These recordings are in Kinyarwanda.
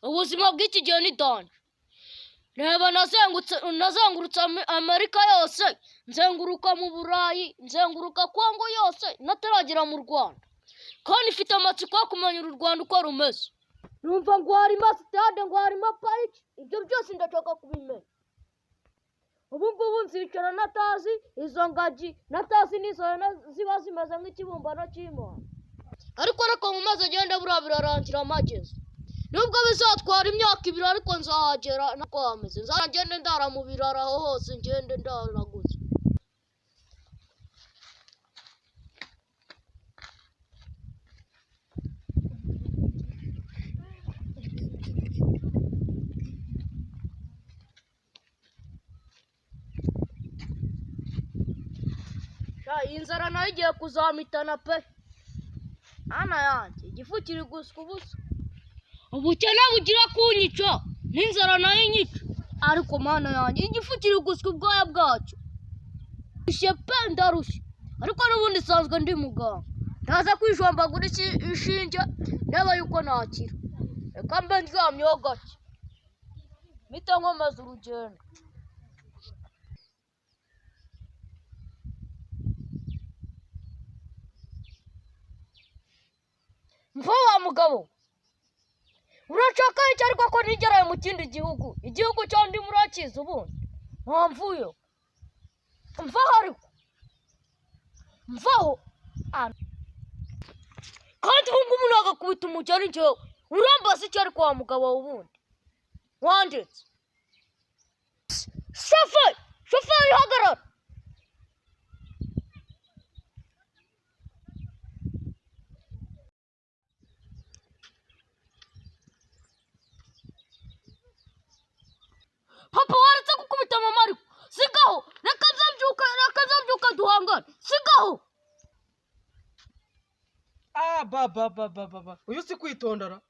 Ubuzima bw'iki gihe ni danger. Reba, nazengurutse Amerika yose, nzenguruka mu Burayi, nzenguruka Kongo yose, nataragera mu Rwanda. Kandi mfite amatsiko yo kumenya uru Rwanda uko rumeze. Numva ngo harimo sitade, ngo harimo pariki, ibyo byose ndashaka kubimenya. Ubu ngubu nzicara natazi izo ngagi, natazi n'izo hene ziba zimeze nk'ikibumbano cy'Imana. Ariko reka nkomeze ngende, buriya birarangira mpageze. Nubwo bizatwara imyaka 2, ariko nzahagera nako hameze. Nzagende ndara mu biraro aho hose, ngende ndaraguze. Sha, iyi nzara nayo igiye kuzamitana pe. Ana yanjye, igifu kiri gusya ubusa. Ubukene bugira kunyica, n'inzara nayo inyica. Ariko mana yanjye, igifu kiri gusya ubwoya bwacyo. Ndushye pe, ndarushye. Ariko n'ubundi nsanzwe ndi muganga. Ndaza kwijombagura ishinge, ndeba yuko nakira. Reka mbe ndyamyeho gake, mpite nkomeza urugendo. Mva wa mugabo, urashaka iki ariko ko nigerayo mu kindi gihugu? Igihugu cyo ndimo urakizi ubundi? Mpamvuyo. Mvaho ariko. Mvaho. Kandi ubu ngubu nagakubita umugeri njyewe. Urambaza iki ariko wa mugabo wawe ubundi? Wanditse. Shoferi! Shoferi, hagarara! Papa, waretse gukubita mama ariko? Sigaho! Reka nzabyuka, reka nzabyuka duhangane. Sigaho! Ah, ba ba ba ba ba ba. Uyu si kwitondara.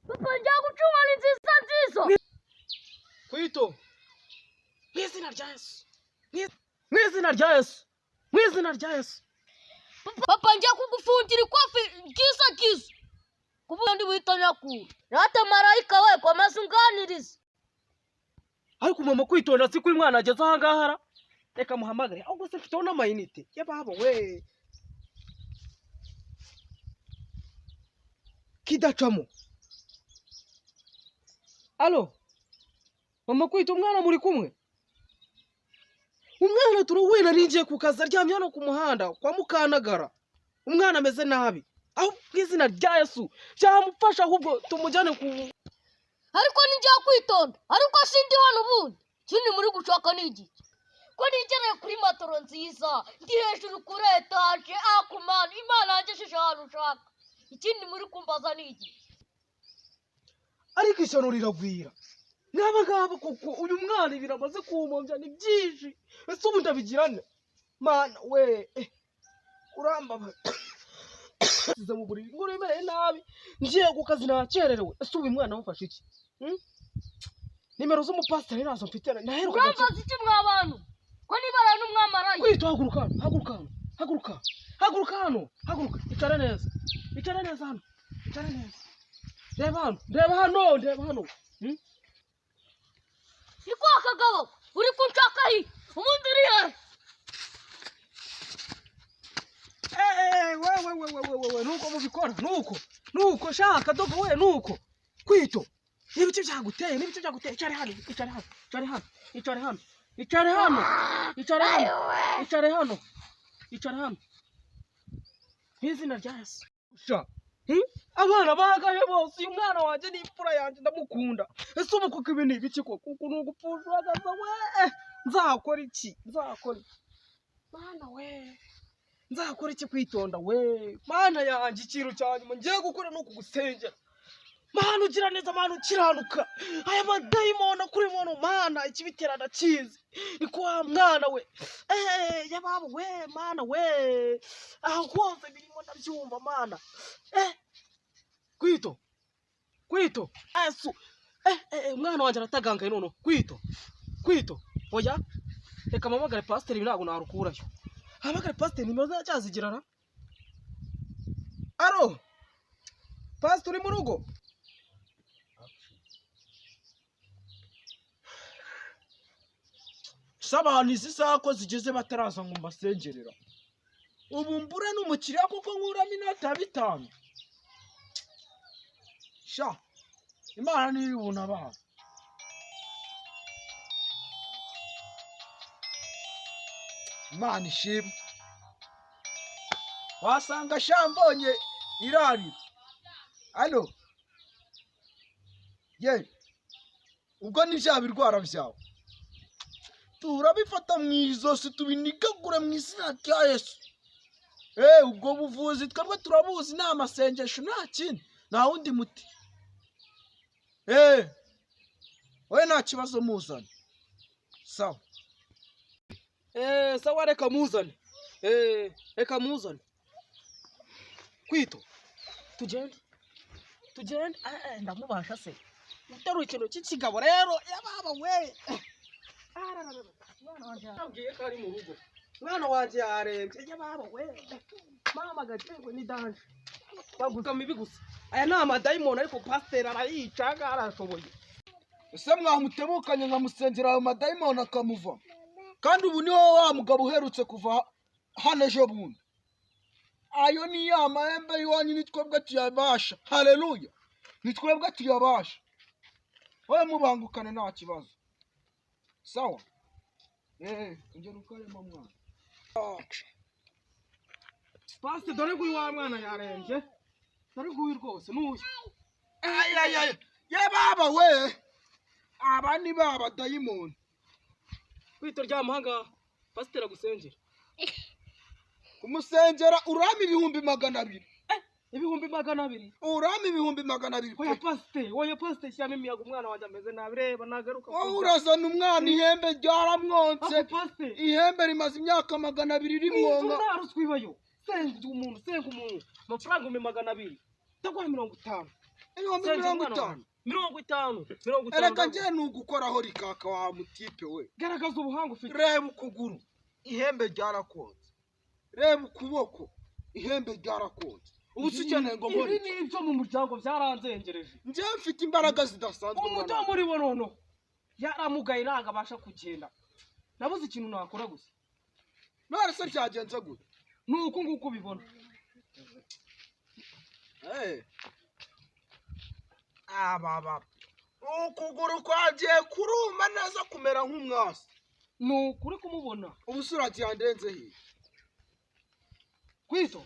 Papa, njya guca inkoni nziza nziza. Kwito. Mu izina rya Yesu. Mu izina rya Yesu. Mu izina rya Yesu. Papa, njya kugufungira ikofi ryiza ryiza. Kuvuga ndi buhita nyakura. Rata marayika we, komeza unganirize. Ariko mama, kwitonda si ko umwana ageze aha ngaha ra. Reka muhamagare. Ahubwo se mfiteho n'amayinite. Yababo we. Kidacamo. Alo. Mama kwita, umwana muri kumwe? Umwana turawena, ninjiye ku kazi aryamye hano ku muhanda kwa Mukanagara. Umwana ameze nabi. Aho mu izina rya Yesu byamufasha, ahubwo tumujyane ku Ariko nijya kwitonda, ariko sindi hano ubundi. Ikindi muri gushaka ni igiki? Ko nigereye kuri matoro nziza, ndi hejuru kuri etaje, akumana, Imana yangejeje ahantu ushaka. Ikindi muri kumbaza ni igiki? Ariko ishyano riragwira nk'aba ngaba kuko uyu mwana ibintu amaze kumpombya ni byinshi. Ese ubu ndabigirane? Mana we, urambabaza. Nsize mu buriri ngo uremereye nabi, ngiye ku kazi nakererewe. Ese ubu uyu mwana amufashe iki? Hmm? Nimero z'umupasiteri nazo mfite, naherukaga. Urambaza iki mwa bantu? Ko nibara n'umwamarayika. Kwita, haguruka hano, haguruka hano, haguruka, haguruka hano, haguruka, icara neza, icara neza hano, icara neza. Reba hano, reba hano, reba hano. Hmm? Ni kwa kagabo, uri kunshaka he? Ubundi uri he? Eh, wewe wewe wewe wewe, nuko mubikora, nuko nuko shaka dogo we, nuko kwito, n'ibice byaguteye, n'ibice byaguteye. Icare hano, icare hano, icare hano, icare hano, icare hano, icare hano, icare hano, icare hano, mu izina rya Yesu. Sha. Hmm? Abana bangahe bose, uyu mwana wanjye ni imfura yanjye, ndamukunda. Ese ubu kuko ibi ni ibiki koko? Kuko ni ugupfusha we. Nzakora iki? Nzakora iki? Mana we, nzakora iki? Kwitonda we, mana yanjye, ikintu cya nyuma ngiye gukora ni ukugusengera. Mana ugira neza, mana ukiranuka, aya madayimoni akuri mono, mana ikibitera ndakizi, ni ko wa mwana we, eh, yababo we, mana we, aho hose birimo ndabyumva, mana. Eh, kwito, kwito, Yesu, eh, eh, umwana wanjye aratagangaye noneho. Kwito, kwito, oya, reka mpamagare pasiteri, ibi ntabwo narukurayo. Hamagare pasiteri, nimero zacyazigirana. Alo, pasiteri, uri mu rugo? S'abantu izi saha ko zigeze bataraza ngo mbasengerera. Ubu mbure n'umukiriya kuko nkuramo inoti ya 5. Sha, Imana niyo ibona abantu. Imana ishimwe. Wasanga sha mbonye irarira. Alo. Ye. Ubwo ni bya birwara byawe. Turabifata mu izosi tubinigagure mu izina rya Yesu. Ubwo buvuzi twebwe turabuzi, ni amasengesho nta kindi, nta wundi muti. We nta kibazo muzane. Sawa. Sawa reka muzane. Reka muzane. Kwito. Tugende. Tugende. Ndamubasha se. Utaruye ikintu cy'ikigabo rero yababa we. Mwana wanjye yabwiye ko ari mu rugo. Mwana wanjye yarembye yababa we. Mama gatengo ni danger. Baguka mibi gusa. Aya ni amadayimoni ariko pasiteri arayica arashoboye. Ese mwamutebukanye nkamusengera ayo madayimoni akamuva. Kandi ubu ni wowe wa mugabo uherutse kuva hano ejo bundi. Ayo ni ya mahembe y'iwanyu, ni twebwe tuyabasha. Haleluya. Ni twebwe tuyabasha. Wowe mubangukane nta kibazo. Sawa. Ongera ukarema mwana. Pasiteri dore nguyu wa mwana yarembye. Dore nguyu rwose n'uyu. Ay. Ye baba we. Aba ni baba dayimoni. Kwito ry'amahanga pasiteri agusengera. Kumusengera urama 200,000. 200,000. Urama 200,000. Oya pasiteri, oya pasiteri shyiramo imiyaga umwana wanjye ameze nabi reba nagaruka. Wowe urazana umwana ihembe ryaramwonse. Pasiteri. Ihembe rimaze imyaka 200 rimwonka. Nta ruswa ibayo. Senga umuntu, senga umuntu. Amafaranga 200,000. Ndaguha 50. 50,000. 50. 50. Erega njye ni ugukoraho rikaka wa mutipe we. Garagaza ubuhanga ufite. Reba ukuguru. Ihembe ryarakonze. Reba ukuboko. Ihembe ryarakonze. Ubu si ukeneye ngo nkore. Ibi ni ibyo mu muryango byaranzengereje. Njye mfite imbaraga zidasanzwe. Umuto muri bo noneho yaramugaye ntabwo abasha kugenda. Nabuze ikintu nakora gusa. None se byagenze gute? Ni uku nguku ubibona. Aba. Ukuguru kwagiye kuruma neza kumera nk'umwasi. Ni ukuri kumubona. Ubu se uragiye ndenze he? Kwito.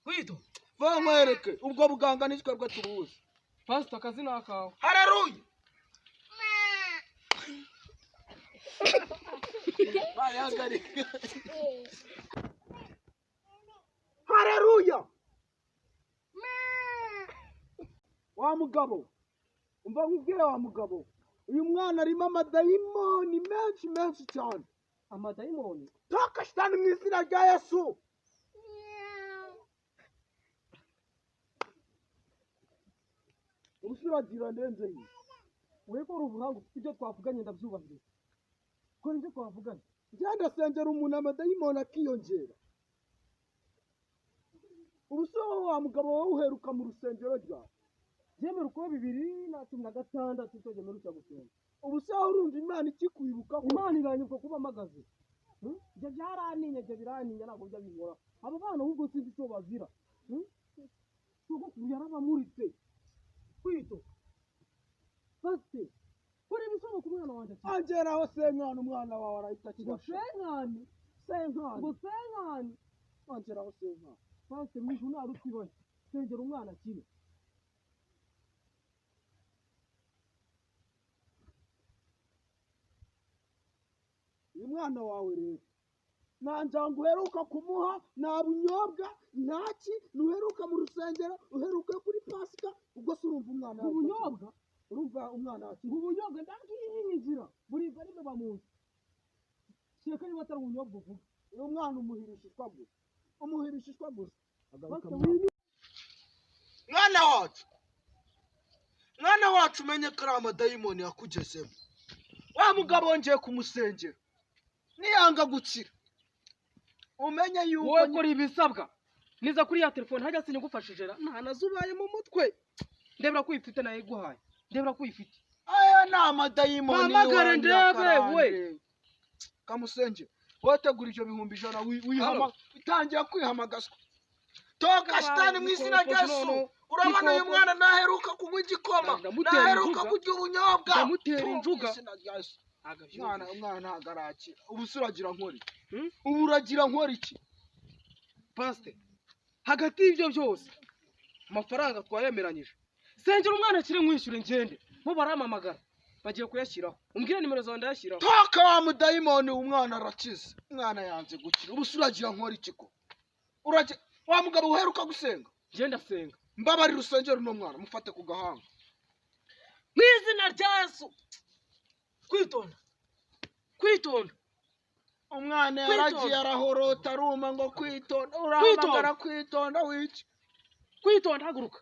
Kwito. Va nkwereke ubwo buganga ni twebwe tubuzi. Pastor akazi ni akawe. Haleluya. Bayagarika. Haleluya. Wa mugabo. Umva nkubwire wa mugabo. Uyu mwana arimo amadayimoni menshi menshi cyane. Amadayimoni? Toka shitani mu izina rya Yesu. Ubusuragira ndenze iyi. Wewe ko urubuhanga ufite ibyo twavuganye ndabyubahiriza. Ko nibyo twavuganye. Ngenda sengera umuntu amadayimoni akiyongera. Ubuso wa mugabo wowe uheruka mu rusengero ryawe. Byemera uko 2016 cyo gemeruka gusenga. Ubuso urumva Imana ikikwibuka. Imana iranyuka kuba amagaze. Ibyo byaraninya, ibyo biraninya ntabwo bijya binkora. Abo bana ahubwo sinzi icyo bazira. Sogokuru yarabamuritse. Kwito. Pasiteri, kora ibishoboka umwana wanjye akire. Angeraho senkani umwana wawe arahita akira. Ngo senkani? Senkani. Ngo senkani? Angeraho senkani. Pasiteri, mu ijuru nta ruswa ibayo. Sengera umwana akire. Uyu mwana wawe rero nta njangwe uheruka kumuha, nta bunyobwa, ntaki, ntuheruka mu rusengero, uheruka kuri Pasika, ubwo se urumva umwana wawe ubunyobwa? Urumva umwana wawe ubunyobwa ndabwinjira buribwa arimo bamuzi. Kereka niba atari ubunyobwa uvuga. Uyu mwana umuhirishishwa gusa. Umuhirishishwa gusa. Mwana wacu. Mwana wacu umenye ko ari amadayimoni yakugezemo. Wa mugabo wongeye kumusengera. Niyanga gukira. Umenye yuko wowe kora ibisabwa. Niza kuri ya telefone hajya sinyigufashije ra. Nta nazubaye mu mutwe. Ndebera ko uyifite nayo iguhaye. Ndebera ko uyifite. Aya ni amadayimoni. Mpamagare ndebe we. Kamusengere. Wowe tegura ibyo 100,000 wihama, utangira kwihamagazwa. Toka shitani mu izina rya Yesu. Urabona uyu mwana naheruka kunywa igikoma, Ndamutera naheruka injuga. kurya ubunyobwa. Ndamutera Tu, mu injuga. izina rya Yesu. Umwana ntabwo arakira. Ubu se uragira nkora iki? Hmm? Ubu uragira nkora iki? Pasite, hagati y'ibyo byose amafaranga twayemeranyije, sengera umwana akire nkwishyure ngende, bo barampamagara bagiye kuyashyiraho, umbwire nimero zawe ndayashyiraho. Toka wa mudayimoni, umwana arakize. Umwana yanze gukira. Ubu se uragira nkora iki ko? Uragira wa mugabo uheruka gusenga? Ngende asenga. Mbabarira usengere uno mwana, mufate ku gahanga. Mu izina rya Yesu. Kwitonda, kwitonda. Umwana Kwitonda. yaragiye arahorota aruma ngo kwitonda, urahamagara kwitonda wiki. Kwitonda, haguruka.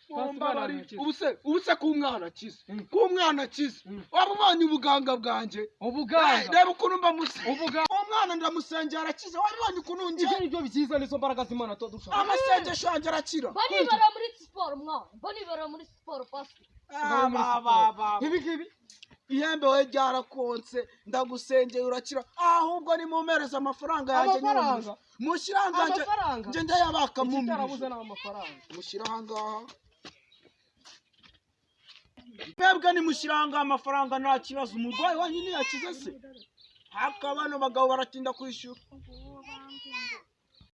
Mumbabarire. Akize. Ubu se ku mwana akize. Mm. Ku mwana akize. Waba ubonye ubuganga bwanjye? Ubuganga. Reba ukuntu mba Ubuganga. Umwana ndamusengera arakize. Wabibonye ukuntu njye Ibyo ni byo byiza, nizo mbaraga z'Imana tuba dushaka. Amasengesho yanjye arakira. Mba nibera muri siporo mwana, mba nibera muri siporo, pastor. Ah, ba, ba, ba. Ibi ngibi. Ihembe we ryarakonse, ndagusengeye urakira. Ahubwo nimumpereze amafaranga yanjye. Amafaranga? Mushyire ahangaha. Amafaranga? Njye ndayabaka. Ikitarabuze Mumirije ni amafaranga. Mushyire ahangaha mwebwe, nimushyire ahangaha amafaranga, nta kibazo. Umurwayi wanyu ntiyakize se? Haka bano bagabo baratinda kwishyura.